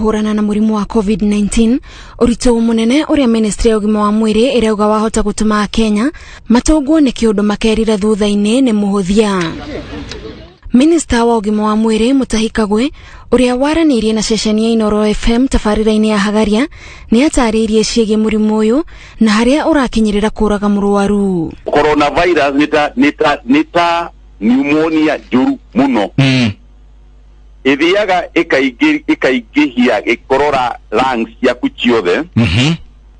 kũhũrana na mũrimũ wa COVID-19, ũritũ mũnene ũrĩa ministry ya ũgima wa mwĩrĩ ĩrauga wahota gũtũma Akenya matũngwo nĩ kĩũndũ makerira thutha-inĩ nĩ mũhũthia. Minista wa ũgima wa mwĩrĩ Mutahi Kagwe ũrĩa waranĩirie na ceceni ya Inooro FM tabarĩra-inĩ ya Hagaria nĩ atarĩirie ciĩgiĩ mũrimũ ũyũ na harĩa ũrakinyĩrĩra kũraga mũrwaru. Coronavirus nĩ ta pneumonia njũru mũno. Ĩthiaga ĩkaingĩhia ĩkorora lungs ciaku ciothe,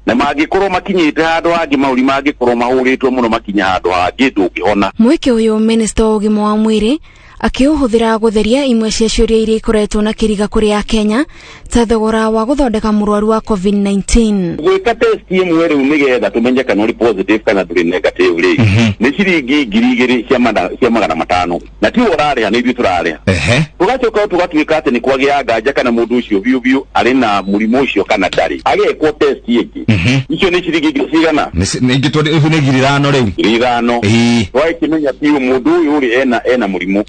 na mangĩkorwo makinyĩte handũ hangĩ, mahũri mangĩkorwo mahũrĩtwo mũno makinya handũ hangĩ, ndũngĩhona. Mweke ũyũ minista wa ũgima wa mwĩrĩ akĩũhũthĩra gũtheria imwe cia ciũria iria ikoretwo na kĩriga kũrĩ Akenya ta thogora wa gũthondeka mũrwaru wa COVID-19. Gwĩka test ĩmwe rĩu nĩgetha tũmenye kana ũrĩ positive kana ndũrĩ negative rĩ, nĩ ciringi 2,500 na tiwe ũrarĩha, nĩ ithuĩ tũrarĩha. Tũgacoka tũgatuĩka atĩ nĩ kwagĩa nganja kana mũndũ ũcio biũ biũ arĩ na mũrimũ ũcio kana ndarĩ, agekwo test ĩngĩ. Icio nĩ ciringi ngiri cigana? Nĩ ingĩ tondũ nĩ 5,000 rĩu. 5,000. Twagĩkĩmenya biũ mũndũ ũyũ rĩ ena mũrimũ,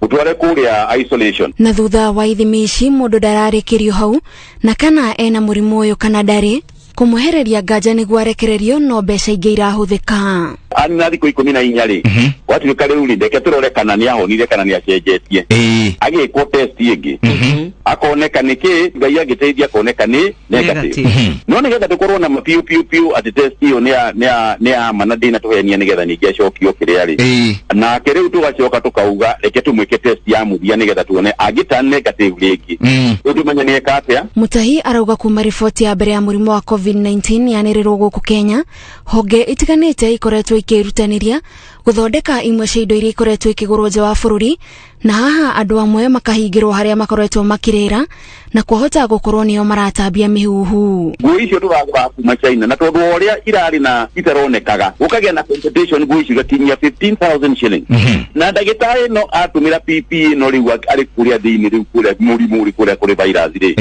mũtware kũrĩa isolation. Na thutha wa ithimi ici mũndũ ndararĩkĩrio hau na kana ena mũrimũ ũyũ kana ndarĩ, kũmwehereria nganja nĩguo arekererio no mbeca ingĩ irahũthĩka. Anina thikũ 14 rĩ, gwatuĩka rĩu rĩ, reke tũrore kana nĩ ahonire kana nĩ acenjetie. Agĩkwo test ĩngĩ, akoneka nĩ kĩ, Ngai angĩteithia akoneka nĩ negative. Negative. No nĩgetha tũkorwo na ma biũ biũ biũ atĩ test ĩyo nĩ ya ma na ndĩna tũhenia, nĩgetha ningĩ acokio kĩrĩa rĩ, nake rĩu tũgacoka tũkauga reke tũmwĩke test ya mũthia nĩgetha tuone angĩta negative rĩngĩ, rĩu tũmenye nĩ eka atĩa. Mutahi arauga kuma riboti ya mbere ya mũrimũ wa COVID-19 yanĩrĩrwo gũkũ Kenya, honge itiganĩte ikoretwo ikĩrutanĩria gũthondeka imwe cia indo iria ikoretwo ikĩgũrwo nja wa bũrũri, na haha andũ amwe makahingĩrwo harĩa makoretwo makĩrĩra na kwahota gũkorwo nĩo maratambia mĩhuhu. Nguo icio tũragũra kuma China, na tondũ wa ũrĩa irarĩ na itaronekaga, gũkagĩa na competition, nguo icio igakinyia 15,000 shillings. Na ndagĩtarĩ ĩno atũmĩra PPE ĩno rĩu arĩ kũrĩa thĩinĩ, rĩu kũrĩa mũrimũ ũrĩ, kũrĩa kũrĩ virus rĩ,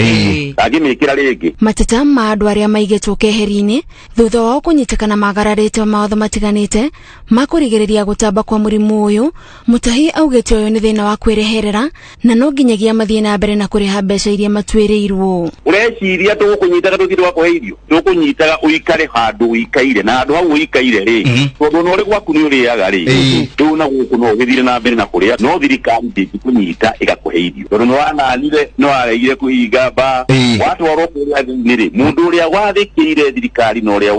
angĩmĩkĩra rĩngĩ? Mateta ma andũ arĩa maigĩtwo keheri-inĩ thutha wao kũnyitĩkana magararĩte mawatho matiganĩte ma kũrigĩrĩria gũtamba kwa mũrimũ ũyũ, Mutahi augĩte ũyũ nĩ thĩna wa kwĩreherera na no nginyagia mathiĩ na mbere na kũrĩha mbeca iria matuĩrĩirwo. Ũreciria tũgũkũnyitaga tũthiĩ twakũhe irio? Tũkũnyitaga ũikare handũ ũikaire, na handũ hau ũikaire rĩ, tondũ ona ũrĩ gwaku nĩ ũrĩaga rĩ, rĩu na gũkũ no ũgĩthire na mbere na kũrĩa, no thirikari ndĩngĩkũnyita ĩgakũhe irio tondũ nĩ wananire, nĩ waregire kũhinga ba. Watwarwo kũrĩa thĩinĩ rĩ, mũndũ ũrĩa wathĩkĩire thirikari na ũrĩa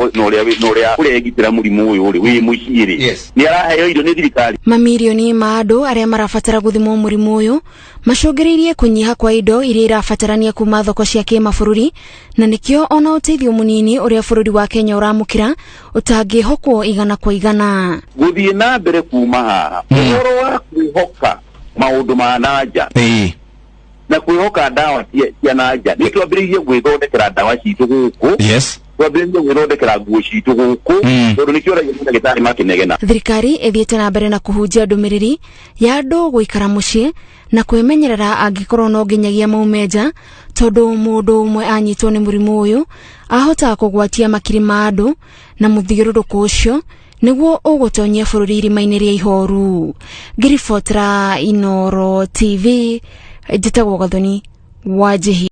ũregitĩra mũrimũ ũyũ rĩ, wĩ mũciĩ rĩ, nĩ araheo irio nĩ thirikari. Mamirioni ma andũ arĩa marabatara gũthimwo mũrimũ ũyũ macũngĩrĩirie kũnyiha kwa indo iria irabatarania kuma thoko cia kĩmabũrũri, na nĩkĩo ona ũteithio mũnini ũrĩa bũrũri wa Kenya ũramũkĩra ũtangĩhokwo igana kwa igana. Gũthiĩ na mbere kuma haha, ũhoro wa kwĩhoka maũndũ ma nanja na kwĩhoka ndawa cia nanja, nĩ twambĩrĩirie gwĩthondekera ndawa citũ gũkũ, twambĩrĩirie gwĩthondekera nguo citũ gũkũ, tondũ nĩkĩo ũraigua ndagĩtarĩ makĩnegena. Thirikari ĩthiĩte na mbere na kũhunjia ndũmĩrĩri ya andũ gũikara mũciĩ na kwĩmenyerera angĩkorwo no nginyagia maume nja, tondũ mũndũ ũmwe anyitwo nĩ mũrimũ ũyũ ahota kũgwatia makiri ma andũ, na mũthiũrũrũko ũcio nĩguo ũgũtonyia bũrũri irima-inĩ rĩa ihoru. Ngĩribotera Inooro TV, njĩtagwo Gathoni Wanjĩhi.